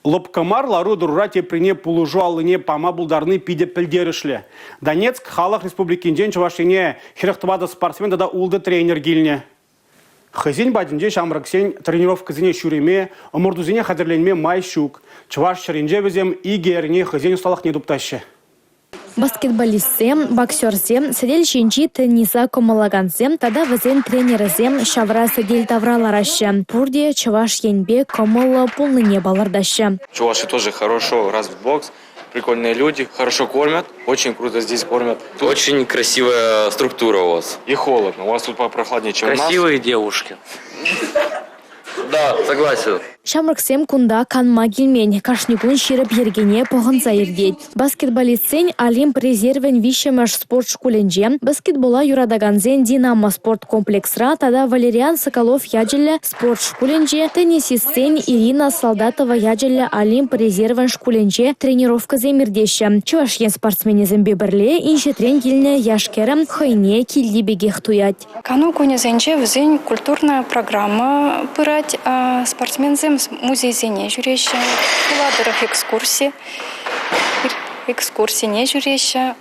Лӑпкӑ мар лару-тӑрура теприне пулӑшу аллине пама пултарни питӗ пӗлтерӗшлӗ. Донецк Халӑх Республикинчен Чӑваш Ене 44 спортсмен тата ултӑ тренер килнӗ. Хӑйсен патӗнче ҫамрӑксен тренировкӑсене ҫӳреме, ӑмӑртусене хатӗрленме май ҫук. Чӑваш ҫӗрӗнче вӗсем икӗ эрне хӑйсен ӑсталӑхне туптаҫҫӗ. Баскетболистсем, боксерсем, сӗтел ҫинчи тенниса кӑмӑллакансем тата вӗсен тренерӗсем ҫавра сӗтел тавра лараҫҫӗ. Пурте Чӑваш Енпе кӑмӑллӑ пулнине палӑртаҫҫӗ. Чуваши тоже хорошо развит бокс, прикольные люди, хорошо кормят, очень круто здесь кормят. Очень красивая структура у вас. И холодно, у вас тут попрохладнее, чем у нас. Красивые девушки. Да, согласен. Ҫамрӑксем кунта канма килмен, кашни кун ҫирӗп йӗркене пӑхӑнса иртет. Баскетболистсен Олимп резервӗн виҫҫӗмӗш спорт шкулӗнче, баскетбола юратакансен «Динамо» спорт комплексра тата Валериан Соколов ячӗллӗ спорт шкулӗнче, теннисистсен Ирина Солдатова ячӗллӗ Олимп резервӗн шкулӗнче тренировкӑсем иртеҫҫӗ. Чӑваш Ен спортсменӗсемпе пӗрле инҫетрен килнӗ яш-кӗрӗм хӑйне килти пекех туять. Кану кунӗсенче вӗсен культурная программа пырать. Спортсменсем музейсене ҫӳреҫҫӗ, хула тӑрӑх экскурси экскурсине ҫӳреҫҫӗ.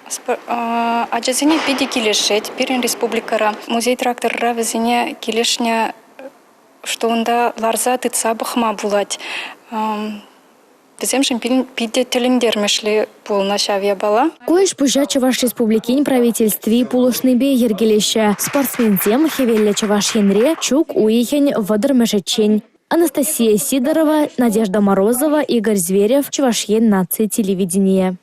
Ачасене питӗ килӗшет пирӗн республикӑра. Музей-тракторра вӗсене килӗшнӗ, что унта ларса тытса пӑхма пулать. Вӗсемшӗн питӗ тӗлӗнтермӗшле пулнӑ ҫав япала. Ку ӗҫ-пуҫа Чӑваш Республикин Правительстви пулӑшнипе йӗркелеҫҫӗ. Спортсменсем хӗвеллӗ Чӑваш Енре чӳк уйӑхӗн 30-мӗшӗччен. Анастасия Сидорова, Надежда Морозова, Игорь Зверев, Чӑваш Ен наци телевиденийӗ.